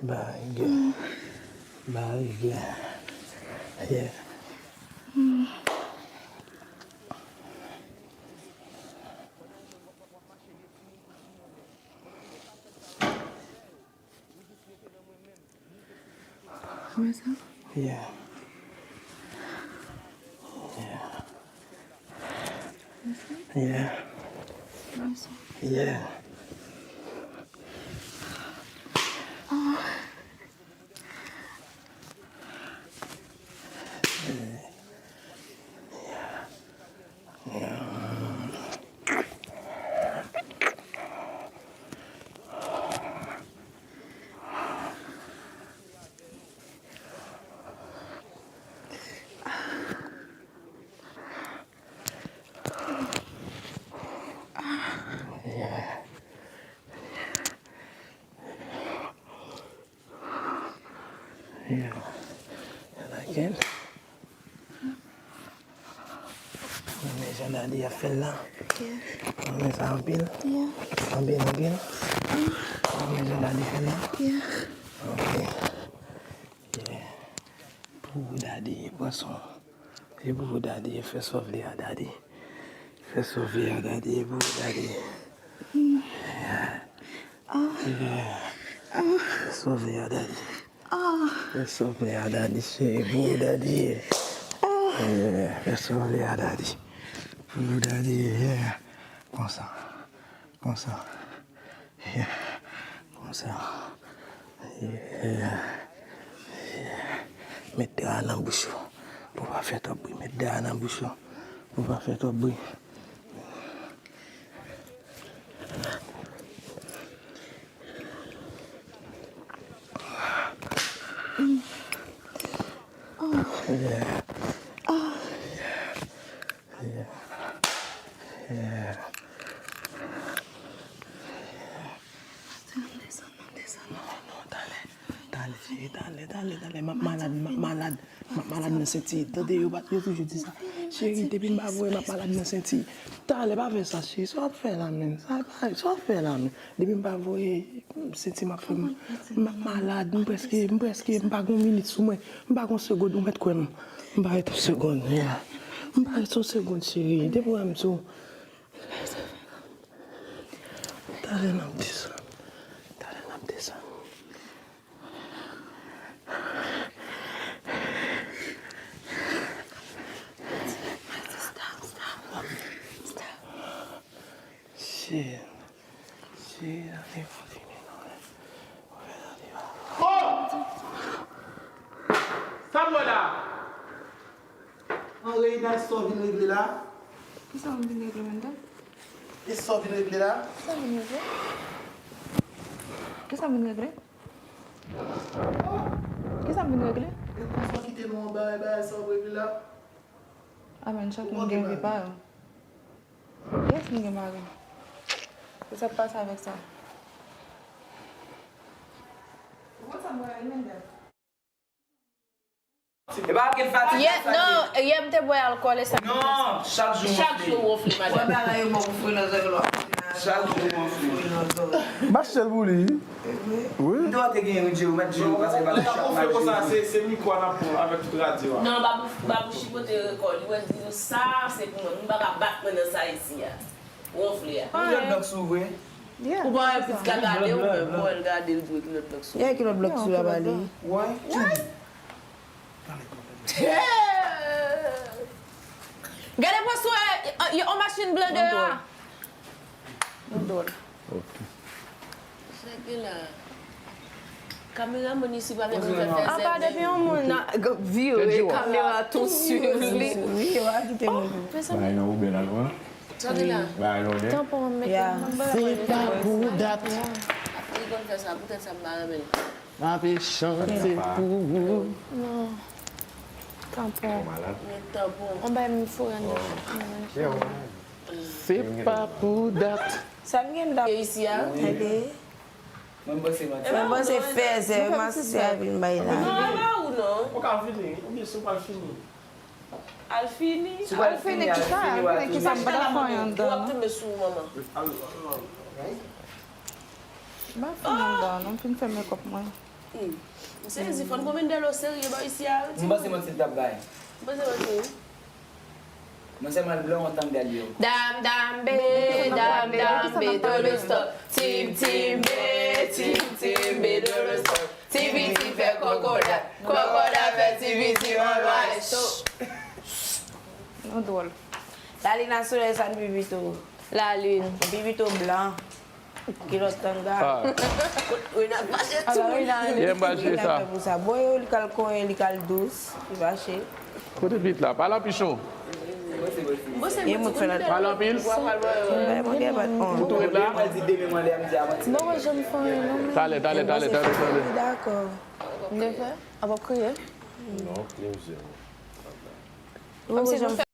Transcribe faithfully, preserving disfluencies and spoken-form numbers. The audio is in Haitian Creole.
Barig. Barig. Yeah. Wè sa? Yeah. Yeah. Yeah. Yeah. Yeah. Yeah. I like it. Renmen jan Daddy ap fè l la. Yeah. Renmen sa anpil. Yeah. Anpil, anpil. Renmen jan Daddy fè l la. Yeah. Ok. Yeah. Pou Daddy, pran swen. Se pou Daddy, fè sa w vle a Daddy. Fè sa w vle a Daddy, e pou Daddy. Yeah. Yeah. Fè sa w vle a Daddy. Fè sa w vle a Daddy, cheri, pou Daddy. Yeah, fè sa w vle a Daddy. Pou Daddy, yeah. Konsa. Konsa. Yeah. Konsa. Yeah. Yeah. Met dra a nan bouch ou. Pou pa fè twòp bri. Met dra a nan bouch ou. Pou pa fè twòp bri. Yeah. Yeah. Yeah. Desann, desann, desann. Non, non, talè. Talè, cheri, talè, talè, talè. M ap malad, m ap malad. M ap malad nan senti. Tande, yo pa, yo toujou di sa. Cheri, depi m pa voye, m ap malad nan senti. Talè, pa fè sa, cheri. Sa w ap fè la menm? Sa, sa w ap fè la menm? Depi m pa voye, senti m ap fè m, m ap malad. M prèske, m prèske, m pa gon minit sou mwen. M pa gon segond, ou mèt kwè m. M pa ret yon segond, yeah. M pa ret yon segond, cheri. Depi w wè m sou. Talè n ap desann. Talè n ap desann. Stop, stop, stop. Shit. Shit, I ain't fucking, you know. Oh! Sa m wè la? An reyinyon, sa w vin regle la? Kisa m vin regle, Mendel? E sa w vin regle la? Kisa m vin regle? Kisa m vin regle? Kisa m vin regle? E konsa w kite nou anba e bagay sa w regle la? Amen, chak moun gen vi pa yo. Yes, m gen mari. E sa k pase avèk sa? Ou konn sa m wè a, Mendel? E pa gen fatig. Yè, non, yè m te bwè alkòl e sa. Non, chak jou. Chak jou ou wonfle, madanm. Wè bagay yo mò wonfle nan zòrèy lò. Chak jou ou wonfle. Machèl pou li. Wi. M te wè te gen yon djè ou mèt djè ou pase pa chak match. Se, se mikwo a n ap pran avèk tout radyo a. Non, babou, babou chipote rekò li, wè li di nou sa se pou mwen. Nou pa ka bat mwen nan sa isi a. Wonfle a. Ou jwenn dòk sou vre? Ou pa wè plis ka gade ou menm, bon, l gade l dwe kilòt dòk sou. Yeah, kilòt dòk sou la ba li. Wè. Gade pran swen yon, yon machin blan deyò a. Yon dwòl. Ok. Sa gen la. Kameramann isi pa gen pou fè fèzè. Apa depi yon moun vire kamera tou sou li. Wi, yo pa kite moun. Bay nan oubyen nan lwen. Sa gen la. Bay nan oubyen. Tanpon mete. Se pa pou dat. Li konn fè sa, poutèt sa m pa renmen l. M ape chante pou ou. Non. Tanpon. Ou malad? Men tanpon. On bay m foure anndan. Yeah, ou malad. Se pa pou dat. Sa m gen dat. E isi a? Tande. Mwen panse manti. Mwen panse fèzè, masisi a vin bay la. Non, ba ou non. Ou ka vini, oubyen si w pral fini. Al fini. Si w pral fini, al fini, w ap fini. Kisa m pa ta fè andan, non? W ap tonbe sou ou, manman. M pa fin anba, non, m fin fè makeup mwen. Hmm. M sezi, fò n konmen dèl o serye bò isi a, wi, timoun. M panse manti l t ap bay. M panse manti, wi. Mwen sèlman l blan, yon tanga l yo. Dam, dam, be, dam, dam, be, dolo stop. Tim, tim, be, tim, tim, be, dolo stop. Ti piti fè kòkòdat, kòkòdat fè ti piti anlway. Nou dwòl. Lalin a solèy sa n pi pito. Lalin. Pi pito blan. Kilòt tanga. Ah. Renat fache tou. Renat, yeah, m pral jwe sa. Renat fè pou sa. Bon, yo, li kal konyen, li kal dous, li fache. Kote bit la? Pale anpil, Pichon. Ye mwen k fè la. Pale anpil. Mwen gen bat on. Ou tou ret la? Non, mwen janm fè anyen, non, men. Talè, talè, talè, talè, talè. Dakò. M te fè? Ap ap kriye? Non, li mizè. Kòmsi nou fè